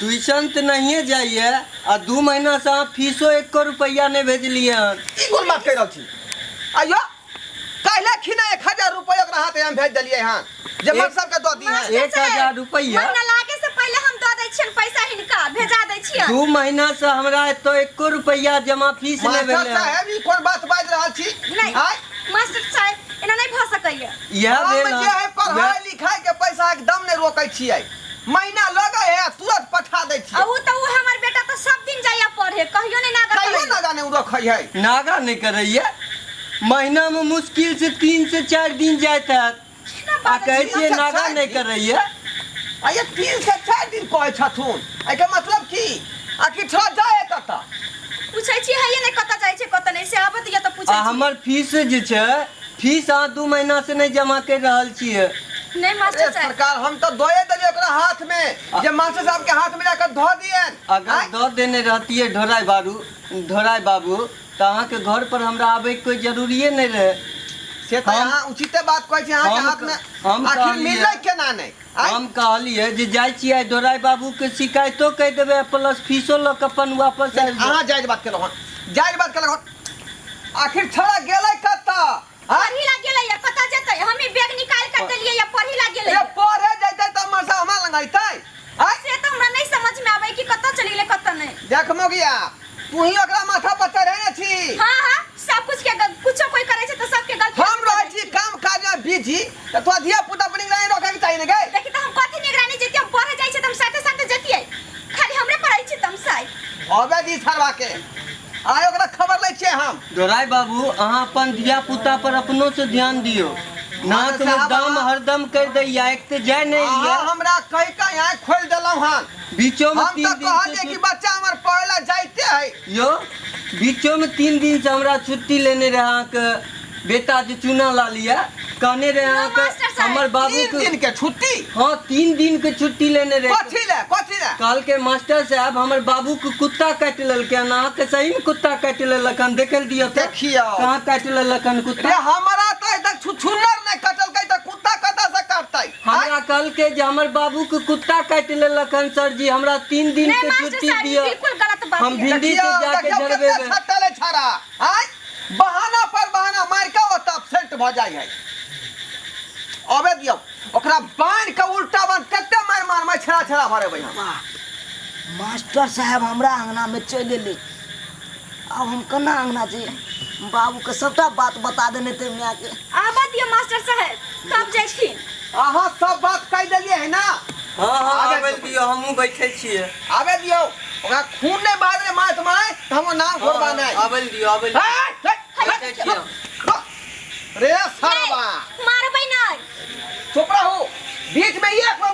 Tuition तऽ नहिए जाइए आ 2 महीनासँ अहाँ फीसो एको रुपैआ नहि भेजलियै हन। ई कोन बात कहि रहल छी आइयो? काल्हि खिना 1000 रुपैआ ओकरा हाथ हम भेज देलियै हन जे मास्टर साहब के दऽ दी हन। 1000 रुपैआ? महीना लागे से पहिले हम दऽ दै छियनि पैसा, हिनका भेजा दै छियनि। 2 महीनासँ हमरा एतऽ एको रुपैआ जमा फीस नहि मास्टर भेलै हन। साहेब, ई कोन बात बाजि रहल छी? नहि आँय? मास्टर साहेब, एना नहि भऽ सकैए। इएह हम भेल जे हन। है पढ़ाई लिखाई के पैसा एकदम नहि रोकै छियै, महीना लगै है तुरंत पठा दै आ छियै। उ तऽ उ हमर बेटा तऽ सब दिन जाइया पढ़े, कहियो नहि नागा कहियो करैया। नागा नहि उ रखै है। नागा नहि करैया, महीनामे मुश्किल से 3 से 4 दिन जाइत हैत केना आ बाजै कहै छी? छियै 3 से नागा 4 नहि दिन। करैया। आ ये 3 से 4 दिन कहै छथुन, एहिके मतलब की? आखिर छोड़ा जाइ है कतऽ? पूछै छी हैये नहि कतऽ जाइ छै कतऽ नहि, से आबऽ दिअ तऽ पूछै आ छी। हमर फीस जे छै, फीस अहाँ 2 महीना से नहि जमा करि रहल छियै। नहि मास्टर अरे साहब, सरकार, हम तऽ दए देलियै ओकरा हाथ में जे मास्टर साहब के हाथ में जाकर धऽ दियन। अगर आँय? दऽ देने रहतियै ढोराइ बाबू, ढोराइ बाबू, तऽ अहाँके घर पर हमरा आबैके कोइ जरूरिए नहि रहै। से तऽ हम अहाँ उचिते बात कहै छी, अहाँके हम हाथ में हम आखिर कहलियै मिललै केना नहि? आँय? हम कहलियै जे जाइ छियै ढोराइ बाबूके शिकायतो कहि देबै आ प्लस फीसो लऽ कऽ अपन वापस आबि अहाँ जायज बात केलहुँ हन, जायज बात केलहुँ हन। आखिर छौड़ा गेलै कतऽ? आँय? पढ़ी ला गेलै या कतऽ जेतै? हम ई बैग निकालि कऽ देलियै या पढ़ी ला गेलै। रे पढ़े जैतै तऽ मास्टर साहब हमरा लग अयतै? आँय? से तऽ हमरा नहि समझ में आबै कि कतऽ चलि गेलै कतऽ नहि। देख मोगिया, तू ही ओकरा माथा पर चढ़ेने छी। हाँ हाँ, सब कुछ के कुछो कोई करै छै तऽ सबके गलती। हम रहै छी काम काज में बिजी तऽ तोरा धिया पुता पर निगरानी रखे के चाही ने गे। देखी तऽ हम कथी निगरानी जैतियै? हम पढ़े जाइ छै तऽ हम साथे साथे जैतियै, खाली हमरे पढ़ै छी तमसाइ। अबे दी छड़वा के, आइ ओकरा खबर लै छियै हम। दोराइ बाबू, अहाँ अपन धिया पुता पर अपनो से ध्यान दियौ। नाक में साहब, दम हरदम करि दैया, एक तऽ जाय नहि अहाँ लिअ। हमरा कहि कऽ आँखि खोलि देलहुँ हन। बीचो में हम 3 तऽ दिन कहलियै से कि बच्चा हमर पढ़ै लए जाइते है। यौ, बीचो में 3 दिन से हमरा छुट्टी लेने रहे अहाँके बेटा जे चूना लाल यऽ, कहने रहे अहाँके मास्टर साहब, हमर बाबू 3 के दिन के छुट्टी? हाँ, 3 दिन के छुट्टी लेने रहे। कथी ले? कथी ले? कहलकै मास्टर साहब हमर बाबू के कुत्ता काटि लेलकै हन। अहाँके सही में कुत्ता काटि लेलक हन? देखल दियौ तऽ। देखियौ। कहाँ काटि लेलक हन कुत्ता? रे हमरा तऽ आइ तक छुछुन्नर नहि कटलकै तऽ कुत्ता कतऽ से काटतै? हमरा कहलकै जे हमर बाबू के कुत्ता काटि लेलक हन सर जी, हमरा 3 दिन नहि के मास्टर छुट्टी साहब, ई दिअ, बिल्कुल गलत बात हम यऽ। भिंडी से देखियौ, जाके देखियौ कते झरबेबै। छटल है छाड़ा। आँय? बहाना पर बहाना मारि कऽ ओतऽ एबसेंट भऽ जाइ है। अबे दियौ ओकरा, बान्हि कऽ उल्टा बान्हि कते मारि मारबै, छेड़ा छेड़ा भरेबै हम। वाह, मास्टर साहेब हमरा अङ्गनामे चलि एलै, आब हम केना अङ्गना जइयै? बाबूके सभटा बात बता देने हेतै मायके। आबऽ दियौ मास्टर साहेब, तब जैथिन। अहाँ सब बात कहि देलियै है ना? हाँ हाँ। आबे आबै दियौ। दियौ, हमहूँ बैठे छियै। आबे दियौ ओकरा, खून नहि बाजलै मारैत मारैत तऽ हमर नाम घोरबा नहि। आबै दियौ, आबै दियौ। हे, हे, बैठे छियै हम। रे सरबा, मारबै नहि। चुप रहू, बीच में एक बार